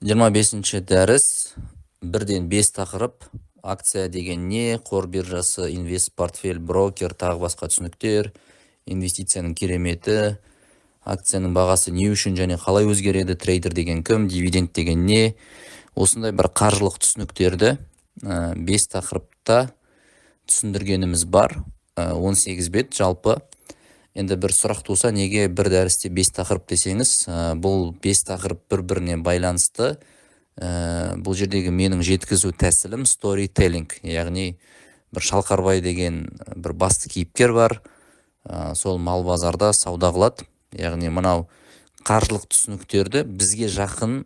25-ші дәріс. Бірден бес тақырып: акция деген не, қор биржасы, инвест портфель, брокер, тағы басқа түсініктер, инвестицияның кереметі, акцияның бағасы не үшін және қалай өзгереді, трейдер деген кім, дивиденд деген не. Осындай бір қаржылық түсініктерді бес тақырыпта түсіндіргеніміз бар. 18 бет жалпы. Енді бір сұрақ туса, неге бір дәрісте бес тақырып десеңіз, бұл бес тақырып бір біріне байланысты. Бұл жердегі менің жеткізу тәсілім сторителлинг, яғни бір Шалқарбай деген бір басты кейіпкер бар, сол мал базарда сауда қылады. Яғни мынау қаржылық түсініктерді бізге жақын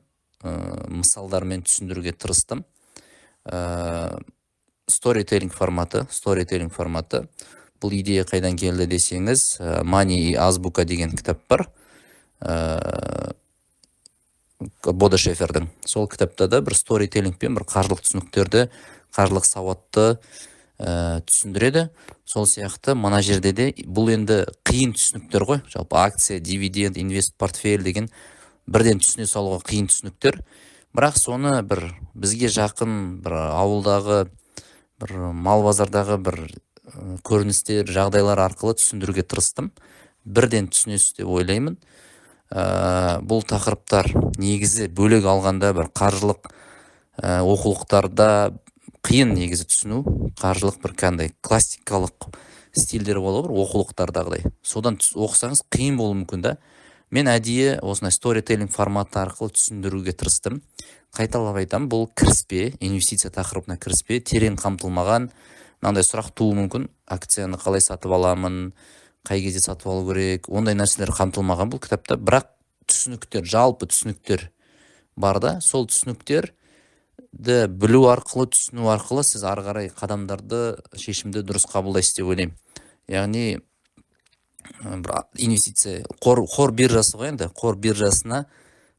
мысалдармен түсіндіруге тырыстым. Сторителлинг форматы, сторителлинг форматы. Бұл идея қайдан келді десеңіз, «Мани и азбука» деген кітап бар Бодо Шефердің. Сол кітапта да бір сторителлингпен бір қаржылық түсініктерді, қаржылық сауатты түсіндіреді. Сол сияқты мына жерде де бұл енді қиын түсініктер ғой. Жалпы акция, дивиденд, инвест портфель деген бірден түсіне салуға қиын түсініктер. Бірақ соны бір бізге жақын, бір ауылдағы, бір мал базардағы бір көріністер, жағдайлар арқылы түсіндіруге тырыстым. Бірден түсінесіз деп ойлаймын. Бұл тақырыптар негізі бөлек алғанда бір қаржылық оқулықтарда қиын негізі түсіну. Қаржылық бір қандай классикалық стильдер болады бір оқулықтардағыдай, содан оқысаңыз, қиын болуы мүмкін да. Мен әдейі осындай сторителлинг форматы арқылы түсіндіруге тырыстым. Қайталап айтамын, бұл кіріспе, инвестиция тақырыбына кіріспе, терең қамтылмаған. Мынандай сұрақ тууы мүмкін: акцияны қалай сатып аламын, қай кезде сатып алу керек? Ондай нәрселер қамтылмаған бұл кітапта. Бірақ түсініктер, жалпы түсініктер бар да. Сол түсініктерді білу арқылы, түсіну арқылы сіз ары қарай қадамдарды, шешімді дұрыс қабылдайсыз деп ойлаймын. Яғни бір инвестиция, қор биржасы ғой енді. Қор биржасына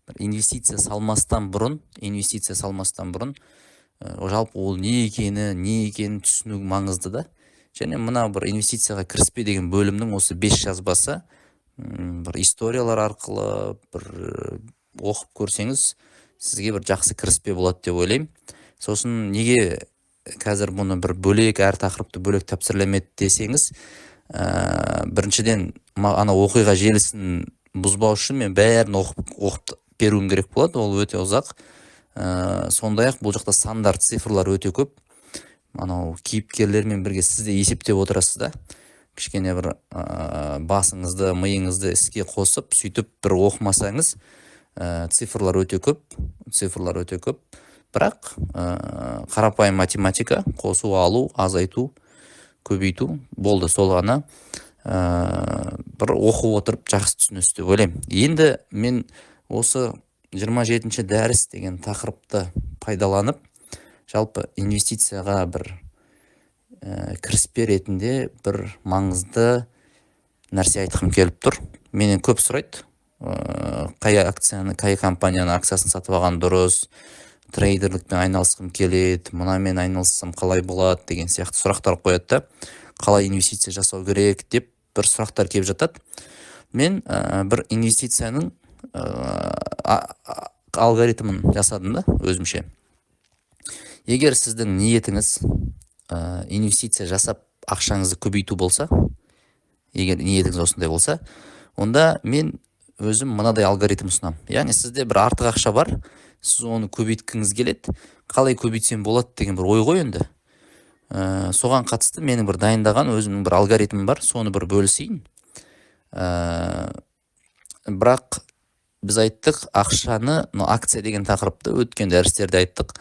бір инвестиция салмастан бұрын жалпы ол не екенін түсіну маңызды да. Және мына бір инвестицияға кіріспе деген бөлімнің осы бес жазбасы бір историялар арқылы бір оқып көрсеңіз, сізге бір жақсы кіріспе болады деп ойлаймын. Сосын неге қазір бұны бір бөлек, әр тақырыпты бөлек тәпсірлемеді десеңіз, біріншіден, ана оқиға желісін бұзбау үшін мен бәрін оқып беруім керек болады, ол өте ұзақ. Сондай ақ бұл жақта сандар, цифрлар өте көп. Анау кейіпкерлермен бірге сіз де есептеп отырасыз да. Кішкене бір басыңызды, миыңызды іске қосып, сөйтіп бір оқымасаңыз, цифрлар өте көп, цифрлар өте көп. Бірақ қарапайым математика: қосу, алу, азайту, көбейту, болды. Сол ғана. Бір оқып отырып жақсы түсінесіз деп ойлаймын. Енді мен осы 27 дәріс деген тақырыпты пайдаланып, жалпы инвестицияға бір кіріспе ретінде бір маңызды нәрсе айтқым келіп тұр. Менен көп сұрайды: қай акцияны, қай компанияның акциясын сатып алған дұрыс, трейдерлікпен айналысқым келеді, мынамен айналыссам қалай болады деген сияқты сұрақтар қояды да. Қалай инвестиция жасау керек деп бір сұрақтар келіп жатады. Мен бір инвестицияның алгоритмін жасадым да өзімше. Егер сіздің ниетіңіз инвестиция жасап, ақшаңызды көбейту болса, егер ниетіңіз осындай болса, онда мен өзім мынадай алгоритм ұсынамын. Яғни сізде бір артық ақша бар, сіз оны көбейткіңіз келеді. Қалай көбейтсем болады деген бір ой ғой енді. Соған қатысты менің бір дайындаған өзімнің бір алгоритмім бар, соны бір бөлісейін. Бірақ біз айттық, ақшаны, мынау акция деген тақырыпты өткен дәрістерде айттық,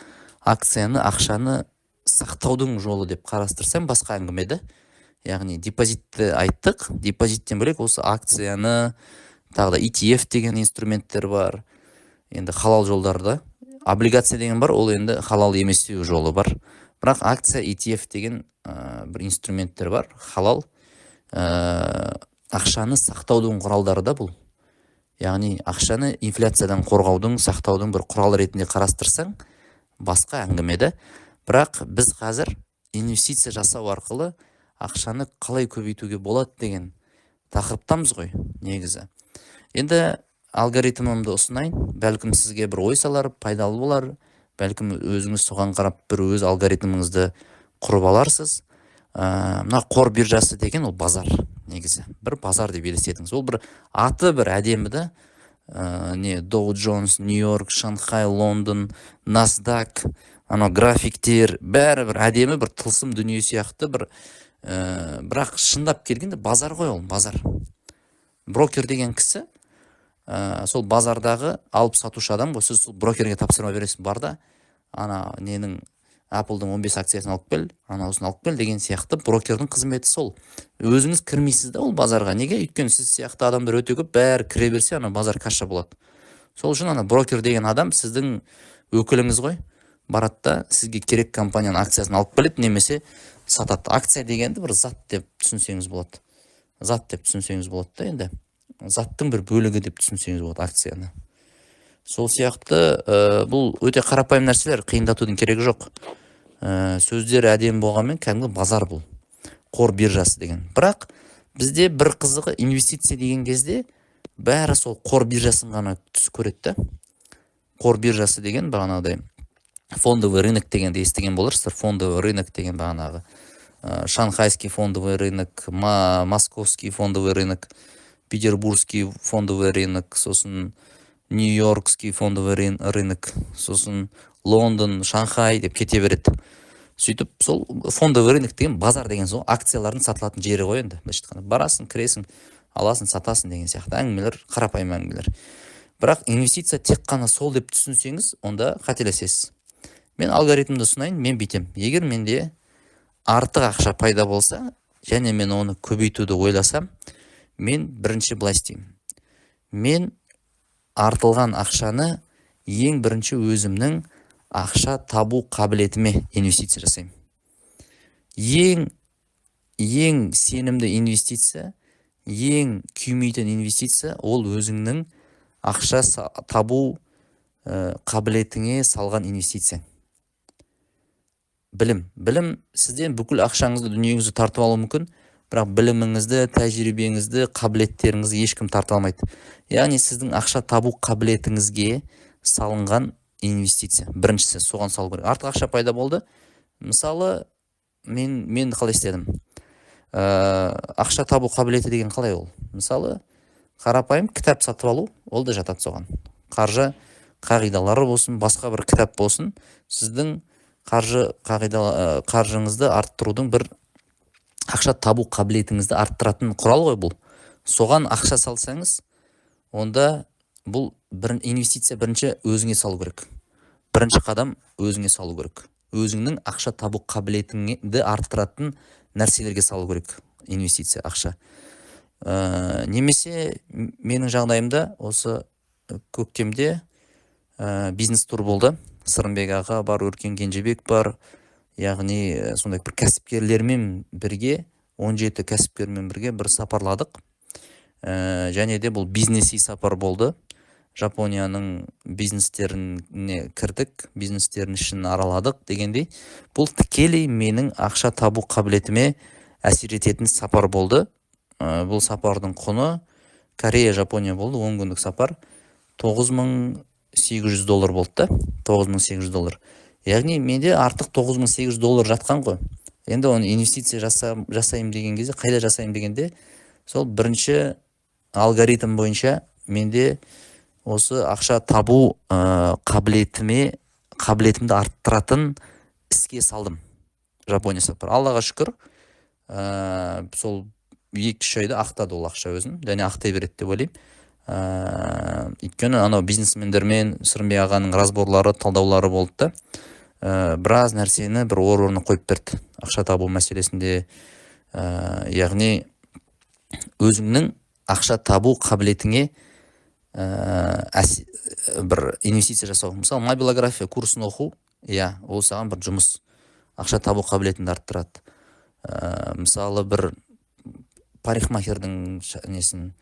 акцияны ақшаны сақтаудың жолы деп қарастырсам, басқа әңгіме да. Яғни депозитті айттық, депозиттен бөлек осы акцияны, тағы да ETF деген инструменттер бар. Енді халал жолдарда облигация деген бар, ол енді халал еместеу жолы бар. Бірақ акция, ETF деген бір инструменттер бар халал, ақшаны сақтаудың құралдары да бұл. Яғни ақшаны инфляциядан қорғаудың, сақтаудың бір құралы ретінде қарастырсаң, басқа әңгіме да. Бірақ біз қазір инвестиция жасау арқылы ақшаны қалай көбейтуге болады деген тақырыптамыз ғой негізі. Енді Алгоритмімді ұсынайын, бәлкім, сізге бір ой салар, пайдалы болар, бәлкім, өзіңіз соған қарап бір өз алгоритміңізді құрып аларсыз. Мына қор биржасы деген ол базар, негізі бір базар деп елестетіңіз. Ол бір аты бір әдемі да, не, Доу Джонс, Нью Йорк, Шанхай, Лондон, Насдак, анау графиктер, бәрі бір әдемі, бір тылсым дүние сияқты бір. Бірақ шындап келгенде базар ғой ол, базар. Брокер деген кісі сол базардағы алып сатушы адам ғой. Сіз сол брокерге тапсырма бересіз: бар да, ана ненің, Apple'дың 15 акциясын алып кел, анауысын алып кел деген сияқты. Брокердің қызметі сол. Өзіңіз кірмейсіз да ол базарға. Неге? Өйткені сіз сияқты адамдар өте көп, бәрі кіре берсе, ана базар каша болады. Сол үшін ана брокер деген адам сіздің өкіліңіз ғой. Барады да, сізге керек компанияның акциясын алып келеді немесе сатады. Акция дегенді бір зат деп түсінсеңіз болады, зат деп түсінсеңіз болады да. Енді заттың бір бөлігі деп түсінсеңіз болады акцияны. Сол сияқты, бұл өте қарапайым нәрселер, қиындатудың керегі жоқ. Сөздер әдемі болғанмен, кәдімгі базар бұл қор биржасы деген. Бірақ бізде бір қызығы, инвестиция деген кезде бәрі сол қор биржасын ғана көреді да. Қор биржасы деген бағанағыдай фондовый рынок дегенді естіген боларсыздар. Фондовый рынок деген бағанағы шанхайский фондовый рынок, московский фондовый рынок, петербургский фондовый рынок, сосын нью йоркский фондовый рынок, сосын Лондон, Шанхай деп кете береді. Сөйтіп, сол фондовый рынок деген базар деген сол акциялардың сатылатын жері ғой енді, былайша айтқанда. Барасың, кіресің, аласың, сатасың деген сияқты әңгімелер, қарапайым әңгімелер. Бірақ инвестиция тек қана сол деп түсінсеңіз, онда қателесесіз. Мен алгоритмді ұсынайын. Мен бүйтем: егер менде артық ақша пайда болса және мен оны көбейтуді ойласам, мен бірінші былай істеймін: мен артылған ақшаны ең бірінші өзімнің ақша табу қабілетіме инвестиция жасаймын. Ең сенімді инвестиция, ең күймейтін инвестиция ол өзіңнің ақша табу қабілетіңе салған инвестиция. Білім, білім сізден бүкіл ақшаңызды, дүниеңізді тартып алуы мүмкін, бірақ біліміңізді, тәжірибеңізді, қабілеттеріңізді ешкім тарта алмайды. Яғни сіздің ақша табу қабілетіңізге салынған инвестиция, біріншісі соған салу керек. Артық ақша пайда болды, мысалы, мен қалай істедім? Ақша табу қабілеті деген қалай ол? Мысалы, қарапайым кітап сатып алу, ол да жатады соған. Қаржы қағидалары болсын, басқа бір кітап болсын, сіздің қаржы қағида, қаржыңызды арттырудың бір, ақша табу қабілетіңізді арттыратын құрал ғой бұл. Соған ақша салсаңыз, онда бұл бір инвестиция. Бірінші өзіңе салу керек, бірінші қадам өзіңе салу керек. Өзіңнің ақша табу қабілетіңді арттыратын нәрселерге салу керек инвестиция, ақша. Немесе менің жағдайымда осы көктемде бизнес тур болды. Сырымбек аға бар, Өркен Кенжебек бар, яғни сондай бір кәсіпкерлермен бірге, 17 кәсіпкермен бірге бір сапарладық. Және де бұл бизнеси сапар болды. Жапонияның бизнестеріне кірдік, бизнестерінің ішін араладық дегендей. Бұл тікелей менің ақша табу қабілетіме әсер ететін сапар болды. Бұл сапардың құны, Корея, Жапония болды, 10 күндік сапар, 9800 доллар болды да, 9800 доллар. Яғни менде артық 9800 доллар жатқан ғой. Енді оны инвестиция жасаймын деген кезде, қайда жасаймын дегенде, сол бірінші алгоритм бойынша менде осы ақша табу қабілетімді арттыратын іске салдым. Жапония сапар, Аллаға шүкір, сол 2-3 айда ақтады ол ақша өзін және ақтай береді деп ойлаймын. Өйткені анау бизнесмендермен Сырымбек ағаның разборлары, талдаулары болды да, біраз нәрсені бір орнына қойып берді ақша табу мәселесінде. Яғни өзіңнің ақша табу қабілетіңе бір инвестиция жасау. Мысалы, мобилография курсын оқу, иә, ол саған бір жұмыс, ақша табу қабілетіңді арттырады. Мысалы, бір парикмахердің несін,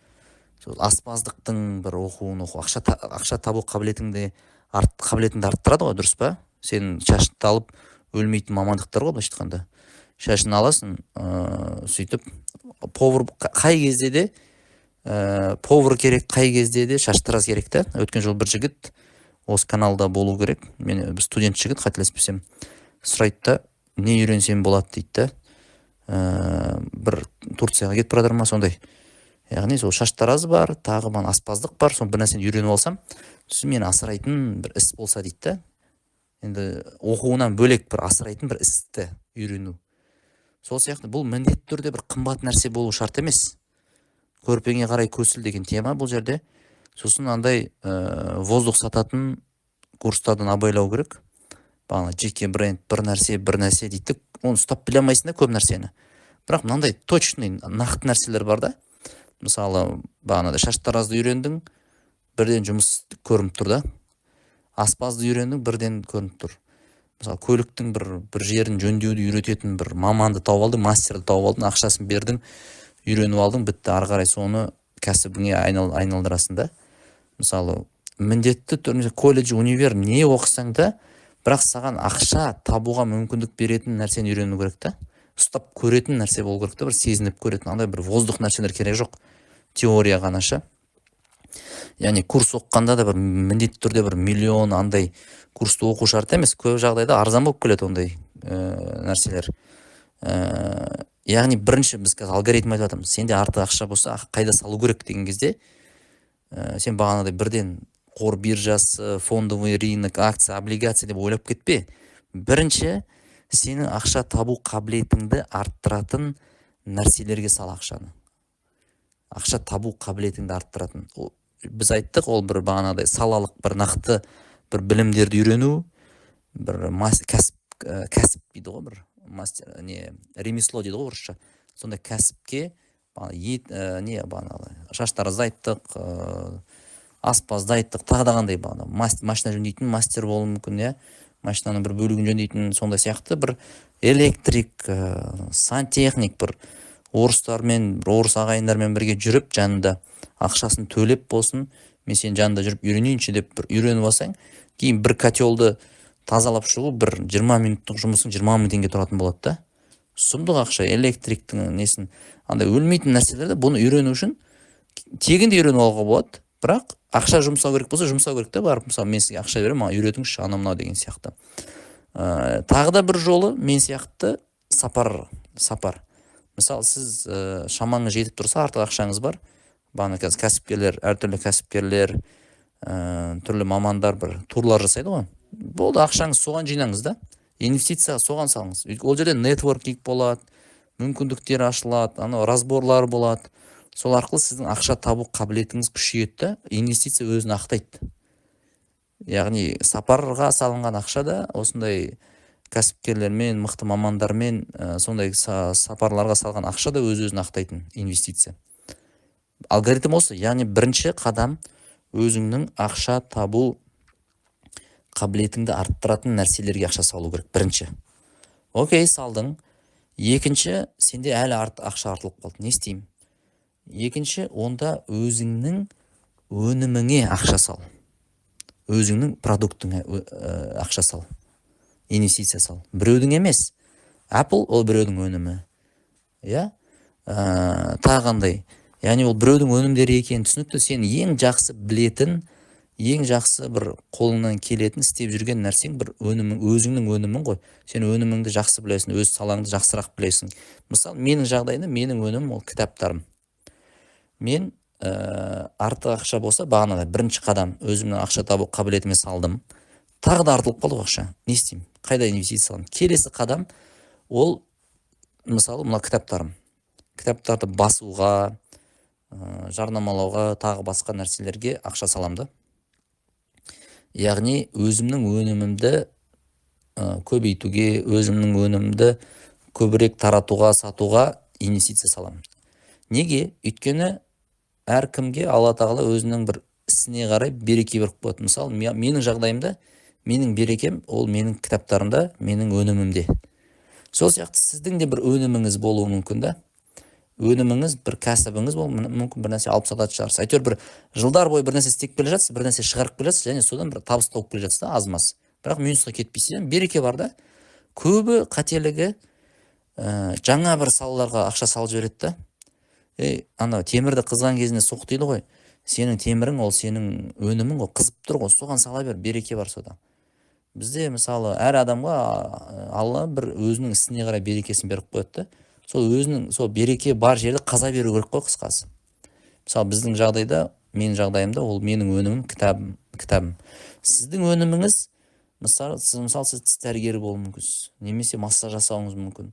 сол аспаздықтың бір оқуын оқу ақша табу қабілетіңді арттырады ғой, дұрыс па? Сен шашты алып өлмейтін мамандықтар ғой, былайша айтқанда. Шашын аласың, сөйтіп повар қай кезде де. Повар керек қай кезде де, шаштараз керек та. Өткен жолы бір жігіт осы каналда болу керек, мен бір студент жігіт, қателеспесем, сұрайды да, не үйренсем болады дейді да. Бір Турцияға кетіп бара жатыр ма, сондай. Яғни сол шаштараз бар, тағы мана аспаздық бар, сол бір нәрсені үйреніп алсам, сосын мені асырайтын бір іс болса дейді да. Енді оқуынан бөлек бір асырайтын бір істі үйрену. Сол сияқты бұл міндетті түрде бір қымбат нәрсе болу шарт емес. Көрпеңе қарай көсіл деген тема бұл жерде. Сосын андай воздух сататын курстардан абайлау керек. Бағана жеке бренд, бір нәрсе, бір нәрсе дейді де, оны ұстап біле алмайсың да көп нәрсені. Бірақ мынандай точный, нақты нәрселер бар да. Мысалы, бағанағыдай шаштаразды үйрендің, бірден жұмыс көрініп тұр да. Аспазды үйрендің, бірден көрініп тұр. Мысалы, көліктің бір жерін жөндеуді үйрететін бір маманды тауып алдың, мастерді тауып алдың, ақшасын бердің, үйреніп алдың, бітті, ары қарай соны кәсібіңе айналдырасың да. Мысалы, міндетті түрде колледж, универ не оқысаң да, бірақ саған ақша табуға мүмкіндік беретін нәрсені үйрену керек та. Ұстап көретін нәрсе болу керек та, бір сезініп көретін, андай бір воздух нәрселер керек жоқ. Теория ғана ше. Яғни курс оқығанда да бір міндетті түрде бір миллион андай курсты оқу шарт емес. Көп жағдайда арзан болып келеді ондай нәрселер. Яғни бірінші біз қазір алгоритм айтып жатырмыз. Сенде артық ақша болса, қайда салу керек деген кезде, сен бағанағыдай бірден қор биржасы, фондовый рынок, акция, облигация деп ойлап кетпе. Бірінші сенің ақша табу қабілетіңді арттыратын нәрселерге сал ақшаны. Ақша табу қабілетіңді арттыратын. Біз айттық, ол бір бағанағыдай салалық бір нақты бір білімдерді үйрену, бір кәсіп дейді ғой, бір мастер, не, ремесло дейді ғой орысша. Сондай кәсіпке бағана ет, не, бағанағы шаштаразды айттық, аспазды айттық, тағы да қандай бағана машина жөндейтін мастер болуы мүмкін, иә, машинаның бір бөлігін жөндейтін, сондай сияқты бір электрик, сантехник, бір орыстармен, бір орыс ағайындармен бірге жүріп, жанында ақшасын төлеп болсын, мен сенің жанында жүріп үйренейінші деп бір үйреніп алсаң, кейін бір котелді тазалап шығу бір 20 минуттық жұмысың 20 мың теңге тұратын болады да. Сұмдық ақша, электриктің несін, андай өлмейтін нәрселерді, бұны үйрену үшін тегін де үйреніп алуға болады, бірақ ақша жұмсау керек болса, жұмсау керек та барып, мысалы, мен сізге ақша беремін, маған үйретіңізші, анау мынау деген сияқты. Тағы да бір жолы мен сияқты сапар. Мысалы, сіз шамаңыз жетіп тұрса, артық ақшаңыз бар. Бағана қазір кәсіпкерлер, әртүрлі кәсіпкерлер, түрлі мамандар бір турлар жасайды ғой. Болды, ақшаңыз соған жинаңыз да. Инвестиция соған салыңыз. Ол жерде нетворкинг болады, мүмкіндіктер ашылады, анау разборлар болады. Сол арқылы сіздің ақша табу қабілетіңіз күшейеді да, инвестиция өзін ақтайды. Яғни сапарға салынған ақша да осындай кәсіпкерлермен, мықты мамандармен, сондай сапарларға салған ақша да өз өзін ақтайтын инвестиция. Алгоритм осы, яғни бірінші қадам өзіңнің ақша табу қабілетіңді арттыратын нәрселерге ақша салу керек бірінші. Окей, салдың. Екінші, сенде әлі ақша артылып қалды. Не істеймін? Екінші, онда өзіңнің өніміңе ақша сал. Өзіңнің продуктыңа ақша сал. Инвестиция сал. Біреудің емес. Apple ол біреудің өнімі. Иә? Тағы қандай? Яғни ол біреудің өнімдері екенін түсінікті. Сен ең жақсы білетін, ең жақсы бір қолыңнан келетін істеп жүрген нәрсең бір өнімің, өзіңнің өнімің ғой. Сен өніміңді жақсы білесің, өз салаңды жақсырақ білесің. Мысалы, менің жағдайымда менің өнімім ол кітаптарым. Мен артық ақша болса, бағанағыдай бірінші қадам өзімнің ақша табу қабілетіме салдым. Тағы да артылып қалды ғой ақша. Не істеймін? Қайда инвестиция саламын? Келесі қадам ол, мысалы, мына кітаптарым. Кітаптарды басуға, жарнамалауға, тағы басқа нәрселерге ақша саламын да. Яғни өзімнің өнімімді көбейтуге, өзімнің өнімімді көбірек таратуға, сатуға инвестиция саламын. Неге? Өйткені әркімге Алла Тағала өзінің бір ісіне қарай береке беріп қояды. Мысалы, менің жағдайымда менің берекем ол менің кітаптарымда, менің өнімімде. Сол сияқты сіздің де бір өніміңіз болуы мүмкін да. Өніміңіз, бір кәсібіңіз болуы мүмкін, бір нәрсе алып сататын шығарсыз. Әйтеуір бір жылдар бойы бір нәрсе істеп келе жатсыз, бір нәрсе шығарып келе жатсыз және содан бір табыс тауып келе жатсыз да, аз-маз. Бірақ минусқа кетпейсіз, береке бар да. Көбі қателігі, жаңа бір салаларға ақша салып жібереді да. Ей, ана темірді қызған кезінде соқ дейді ғой. Сенің темірің ол сенің өнімің ғой, қызып тұр ғой, соған сала бер, береке бар сода. Бізде, мысалы, әр адамға Алла бір өзінің ісіне қарай берекесін беріп қояды да. Сол өзінің сол береке бар жерді қаза беру керек қой, қысқасы. Мысалы, біздің жағдайда, менің жағдайымда ол менің өнімім кітабым. Сіздің өніміңіз, мысалы, сіз тіс дәрігері болуы мүмкінсіз, немесе массаж жасауыңыз мүмкін,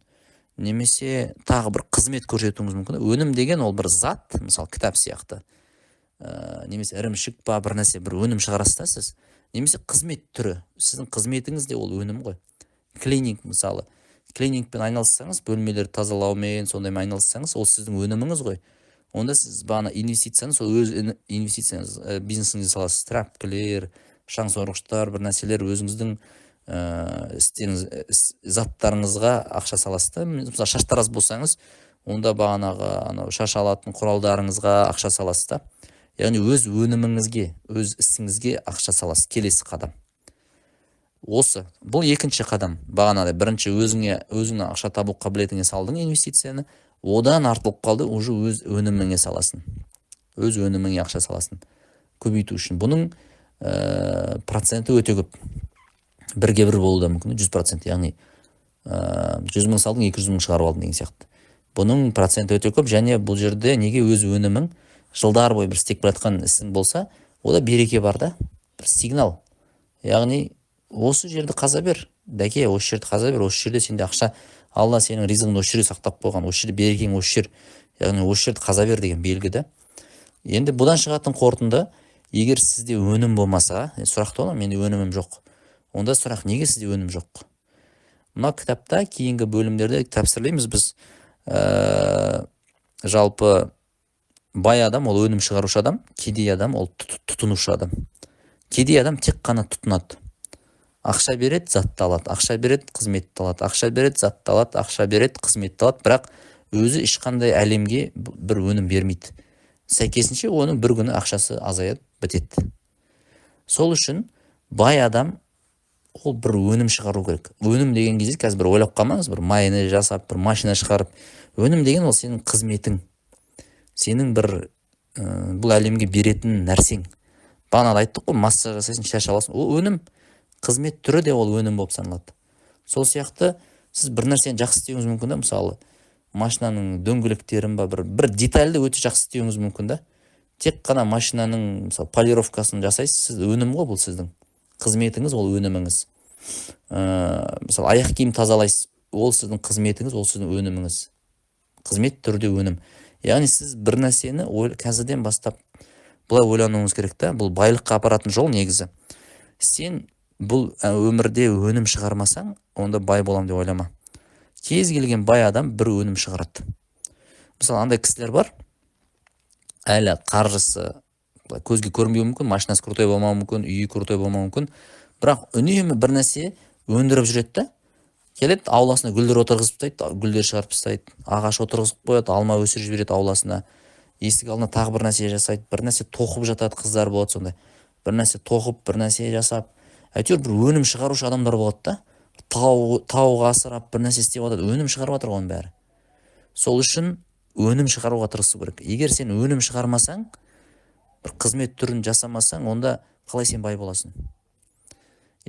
немесе тағы бір қызмет көрсетуіңіз мүмкін. Өнім деген ол бір зат, мысалы, кітап сияқты, немесе ірімшік па, бір нәрсе, бір өнім шығарасыз да сіз, немесе қызмет түрі. Сіздің қызметіңіз де ол өнім ғой. Клининг, мысалы, клинингпен айналыссаңыз, бөлмелерді тазалаумен, сондаймен айналыссаңыз, ол сіздің өніміңіз ғой. Онда сіз бағана инвестицияны сол өз инвестицияңыз, бизнесіңізге саласыз. Тряпкілер, шаң сорғыштар, бір нәрселер, өзіңіздің істеріңіз, заттарыңызға ақша саласыз да. Мысалы, шаштараз болсаңыз, онда бағанағы анау шаш алатын құралдарыңызға ақша саласыз да. Яғни өз өніміңізге, өз ісіңізге ақша саласыз. Келесі қадам осы, бұл екінші қадам. Бағанағыдай, бірінші өзіңе, өзіңнің ақша табу қабілетіңе салдың инвестицияны, одан артылып қалды, уже өз өніміңе саласың, өз өніміңе ақша саласың көбейту үшін. Бұның проценті өте көп, бірге бір болуы да мүмкін, 100%. Яғни 100 000 салдың, 200 000 шығарып алдың деген сияқты. Бұның проценті өте көп. Және бұл жерде неге? Өз өнімің, жылдар бойы бір істеп келе жатқан ісің болса, онда береке бар да, бір сигнал. Яғни осы жерді қаза бер, дәке, осы жерді қаза бер, осы жерде сенде ақша, Алла сенің ризығыңды осы жерге сақтап қойған, осы жерде берекең осы жер, яғни осы жерді қаза бер деген белгі да. Енді бұдан шығатын қорытынды: егер сізде өнім болмаса, сұрақ туады: менде өнімім жоқ. Онда сұрақ: неге сізде өнім жоқ? Мына кітапта кейінгі бөлімдерде тәпсірлейміз біз. Жалпы, бай адам ол өнім шығарушы адам, кедей адам ол тұтынушы адам. Кедей адам тек қана тұтынады: ақша береді, затты алады, ақша береді, қызметті алады, ақша береді, затты алады, ақша береді, қызметті алады, бірақ өзі ешқандай әлемге бір өнім бермейді. Сәйкесінше, оның бір күні ақшасы азаяды, бітеді. Сол үшін бай адам ол бір өнім шығару керек. Өнім деген кезде қазір бір ойлап қалмаңыз, бір майонез жасап, бір машина шығарып. Өнім деген ол сенің қызметің, сенің бір бұл әлемге беретін нәрсең. Бағана айттық қой, массаж жасайсың, шаш аласың, ол өнім, қызмет түрі де ол өнім болып саналады. Сол сияқты сіз бір нәрсені жақсы істеуіңіз мүмкін да. Мысалы, машинаның дөңгелектерін ба, бір детальді өте жақсы істеуіңіз мүмкін да. Тек қана машинаның, мысалы, полировкасын жасайсыз сіз, өнім ғой бұл, сіздің қызметіңіз, ол өніміңіз. Мысалы, аяқ киім тазалайсыз, ол сіздің қызметіңіз, ол сіздің өніміңіз, қызмет түрде өнім. Яғни сіз бір нәрсені қазірден бастап былай ойлануыңыз керек та. Бұл байлыққа апаратын жол негізі. Сен бұл өмірде өнім шығармасаң, онда бай боламын деп ойлама. Кез келген бай адам бір өнім шығарады. Мысалы, андай кісілер бар, әлі қаржысы былай көзге көрінбеуі мүмкін, машинасы крутой болмауы мүмкін, үйі крутой болмауы мүмкін, бірақ үнемі бір нәрсе өндіріп жүреді да. Келеді, ауласына гүлдер отырғызып тастайды, гүлдер шығарып тастайды, ағаш отырғызып қояды, алма өсіріп жібереді ауласына, есік алдына тағы бір нәрсе жасайды, бір нәрсе тоқып жатады. Қыздар болады сондай, бір нәрсе тоқып, бір нәрсе жасап, әйтеуір бір өнім шығарушы адамдар болады да. Тауық асырап, бір нәрсе істеп жатады, өнім шығарып жатыр ғой оның бәрі. Сол үшін өнім шығаруға тырысу керек. Егер сен өнім шығармасаң, бір қызмет түрін жасамасаң, онда қалай сен бай боласың?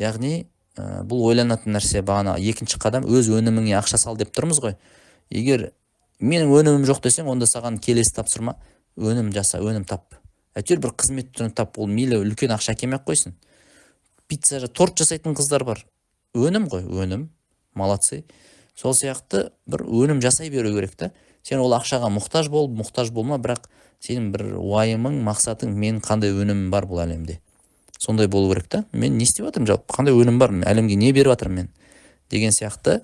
Яғни бұл ойланатын нәрсе. Бағана екінші қадам өз өніміңе ақша сал деп тұрмыз ғой. Егер менің өнімім жоқ десең, онда саған келесі тапсырма: өнім жаса, өнім тап, әйтеуір бір қызмет түрін тап. Ол мейлі үлкен ақша әкелмей ақ қойсын. Пицца, торт жасайтын қыздар бар, өнім ғой, өнім, молодцы. Сол сияқты бір өнім жасай беру керек та. Сен ол ақшаға мұқтаж бол, мұқтаж болма, бірақ сенің бір уайымың, мақсатың: менің қандай өнімім бар бұл әлемде, сондай болу керек та. Мен не істеп жатырмын жалпы, қандай өнім бар, әлемге не беріп жатырмын мен деген сияқты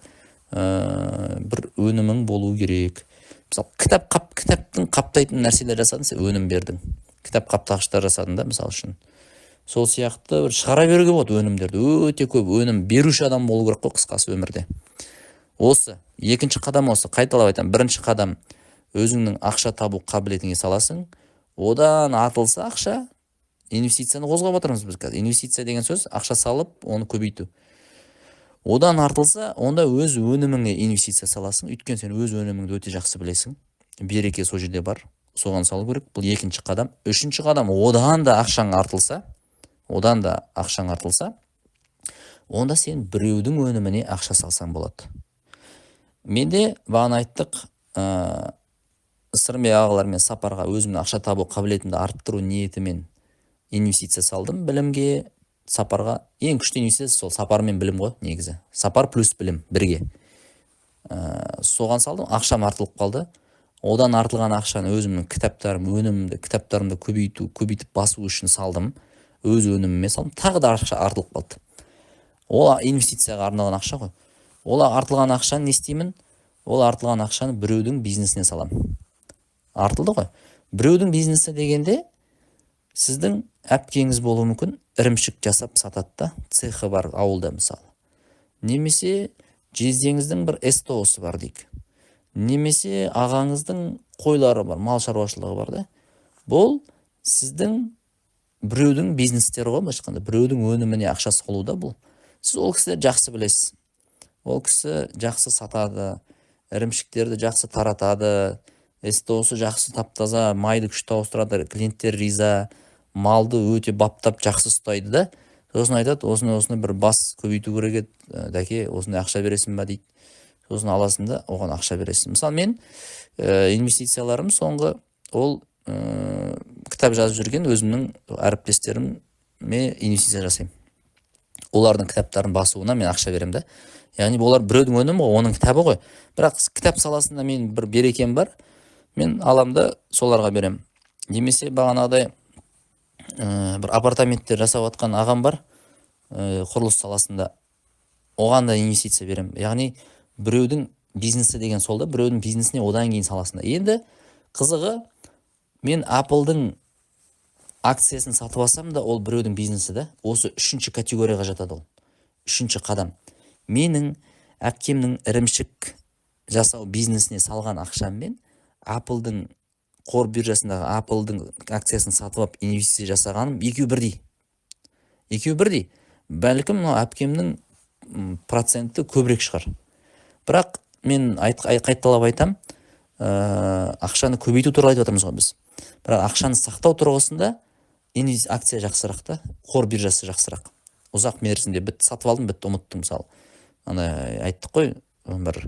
бір өнімің болу керек. Мысалы, кітаптың қаптайтын нәрселер жасадың, сен өнім бердің, кітап қаптағыштар жасадың да, мысалы үшін. Сол сияқты бір шығара беруге болады өнімдерді, өте көп өнім беруші адам болу керек қой, қысқасы, өмірде. Осы екінші қадам осы. Қайталап айтамын: бірінші қадам өзіңнің ақша табу қабілетіңе саласың, одан артылса ақша, инвестицияны қозғап отырмыз біз қазір. Инвестиция деген сөз ақша салып, оны көбейту. Одан артылса, онда өз өніміңе инвестиция саласың, өйткені сен өз өніміңді өте жақсы білесің. Береке сол жерде бар, соған салу керек. Бұл екінші қадам. Үшінші қадам: одан да ақшаң артылса, одан да ақшаң артылса, онда сен біреудің өніміне ақша салсаң болады. Менде бағана айттық, Сырымбек ағалармен сапарға өзімнің ақша табу қабілетімді арттыру ниетімен инвестиция салдым білімге, сапарға. Ең күшті инвестиция сол сапар мен білім ғой негізі, сапар плюс білім бірге. Соған салдым, ақшам артылып қалды. Одан артылған ақшаны өзімнің кітаптарым, өнімімді, кітаптарымды көбейту, көбейтіп басу үшін салдым, өз өніміме салдым. Тағы да ақша артылып қалды. Ол инвестицияға арналған ақша ғой. Ол артылған ақшаны не істеймін? Ол артылған ақшаны біреудің бизнесіне саламын. Артылды ғой. Біреудің бизнесі дегенде, сіздің әпкеңіз болуы мүмкін, ірімшік жасап сатады да, цехы бар ауылда мысалы, немесе жездеңіздің бір СТО-сы бар дейік, немесе ағаңыздың қойлары бар, мал шаруашылығы бар да. Бұл сіздің біреудің бизнестері ғой, былайша айтқанда, біреудің өніміне ақша салу да бұл. Сіз ол кісілерді жақсы білесіз, ол кісі жақсы сатады, ірімшіктерді жақсы таратады, СТО-сы жақсы, тап таза, майды күшті ауыстырады, клиенттер риза, малды өте баптап жақсы ұстайды да. Сосын айтады: «Осындай, осындай бір бас көбейту керек еді, дәке, осындай ақша бересің ба?» – дейді. Сосын аласың да, оған ақша бересің. Мысалы, мен инвестицияларым соңғы ол кітап жазып жүрген өзімнің әріптестеріме инвестиция жасаймын. Олардың кітаптарын басуына мен ақша беремін да. Яғни олар біреудің өнімі ғой, оның кітабы ғой, бірақ кітап саласында мен бір берекем бар, мен алам да, соларға беремін. Немесе бағанағыдай бір апартаменттер жасап жатқан ағам бар құрылыс саласында, оған да инвестиция беремін. Яғни біреудің бизнесі деген сол да, біреудің бизнесіне одан кейін саласың. Енді қызығы, мен Apple'дың акциясын сатып алсам да, ол біреудің бизнесі да, осы үшінші категорияға жатады. Ол үшінші қадам. Менің әпкемнің ірімшік жасау бизнесіне салған ақшаммен Apple'дың, қор биржасындағы Apple'дың акциясын сатып алып инвестиция жасағаным екеуі бірдей, екеуі бірдей. Бәлкім, мынау әпкемнің проценті көбірек шығар, бірақ мен қайталап айтам, ақшаны көбейту туралы айтып жатырмыз ғой біз. Бірақ ақшаны сақтау тұрғысында акция жақсырақ та, қор биржасы жақсырақ ұзақ мерзімде. Бітті, сатып алдым, бітті, ұмыттым. Мысалы, ана айттық қой, бір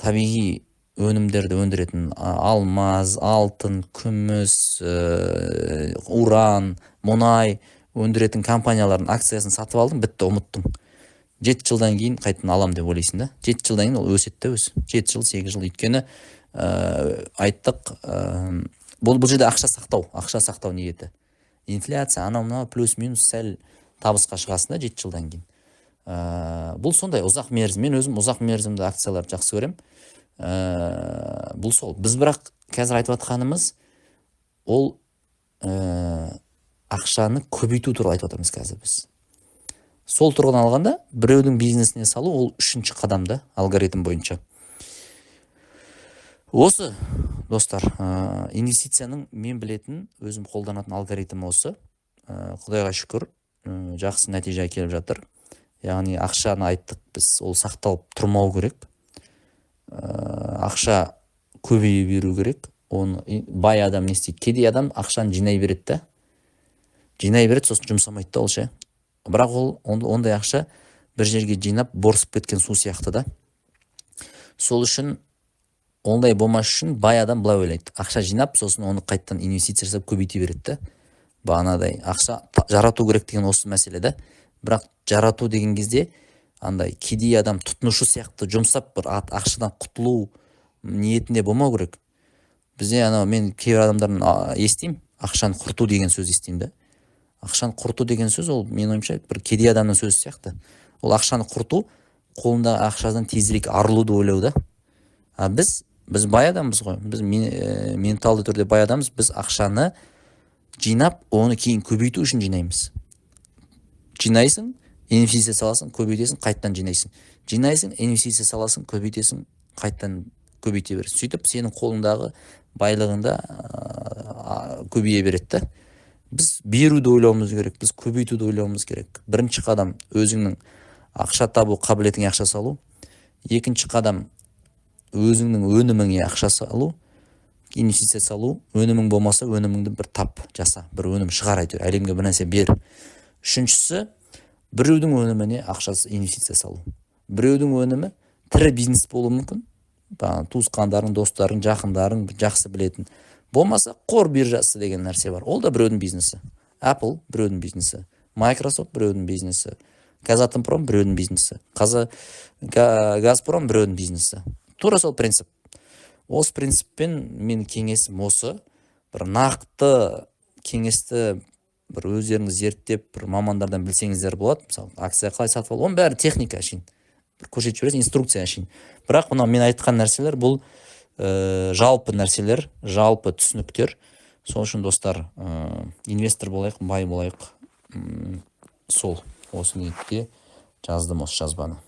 табиғи өнімдерді өндіретін, алмаз, алтын, күміс, уран, мұнай өндіретін компаниялардың акциясын сатып алдым, бітті, ұмыттым. 7 жылдан кейін қайтадан алам деп ойлайсың да, 7 жылдан кейін ол өседі да өзі, 7 жыл, 8 жыл. Өйткені айттық, бұл жерде ақша сақтау, ақша сақтау ниеті. Инфляция, анау мынау плюс минус сәл табысқа шығасың да 7 жылдан кейін. Бұл сондай ұзақ мерзім. Мен өзім ұзақ мерзімді акцияларды жақсы көремін. Бұл сол. Біз бірақ қазір айтып жатқанымыз ол ақшаны көбейту туралы айтып жатырмыз қазір біз. Сол тұрғыдан алғанда, біреудің бизнесіне салу ол үшінші қадам да алгоритм бойынша. Осы, достар, инвестицияның мен білетін, өзім қолданатын алгоритмі осы. Құдайға шүкір, жақсы нәтиже әкеліп жатыр. Яғни ақшаны айттық біз, ол сақталып тұрмау керек, ақша көбейе беру керек. Оны бай адам не істейді? Кедей адам ақшаны жинай береді да, жинай береді, сосын жұмсамайды да ол ше. Бірақ ол ондай ақша бір жерге жинап, борсып кеткен су сияқты да. Сол үшін ондай болмас үшін бай адам былай ойлайды: ақша жинап, сосын оны қайтадан инвестиция жасап көбейте береді да. Бағанағыдай ақша жарату керек деген осы мәселе да. Бірақ жарату деген кезде андай кедей адам тұтынушы сияқты жұмсап, бір ақшадан құтылу ниетінде болмау керек. Бізде анау мен кейбір адамдардан естимін, «ақшаны құрту» деген сөз естимін да. Ақшаны құрту деген сөз ол, менің ойымша, бір кедей адамның сөзі сияқты. Ол ақшаны құрту қолындағы ақшадан тезірек арылуды ойлау да. А біз бай адамбыз ғой, біз менталды түрде бай адамбыз. Біз ақшаны жинап, оны кейін көбейту үшін жинаймыз. Жинайсың, инвестиция саласың, көбейтесің, қайтадан жинайсың, жинайсың, инвестиция саласың, көбейтесің, қайтадан көбейте бересің. Сөйтіп сенің қолыңдағы байлығың да көбейе береді да. Біз беруді ойлауымыз керек, біз көбейтуді ойлауымыз керек. Бірінші қадам – өзіңнің ақша табу қабілетіңе ақша салу. Екінші қадам – өзіңнің өніміңе ақша салу. Инвестиция салу: өнімің болмаса, өніміңді бір тап, жаса, бір өнім шығар, әйтеуір әлемге бір нәрсе бер. Үшіншісі – біреудің өніміне ақшасы инвестиция салу. Біреудің өнімі тірі бизнес болуы мүмкін, бағана туысқандарың, достарың, жақындарың, жақсы білетін. Болмаса, қор биржасы деген нәрсе бар, ол да біреудің бизнесі. Apple біреудің бизнесі, Microsoft біреудің бизнесі, Казатомпром біреудің бизнесі, Газпром біреудің бизнесі. Тура сол принцип. Осы принциппен менің кеңесім осы. Бір нақты кеңесті бір өздеріңіз зерттеп, бір мамандардан білсеңіздер болады. Мысалы, акция қалай сатып алу, оның бәрі техника әшейін, бір көрсетіп жібересің, инструкция әшейін. Бірақ мынау мен айтқан нәрселер, бұл жалпы нәрселер, жалпы түсініктер. Сол үшін, достар, инвестор болайық, бай болайық. Сол осы ниетте жаздым осы жазбаны.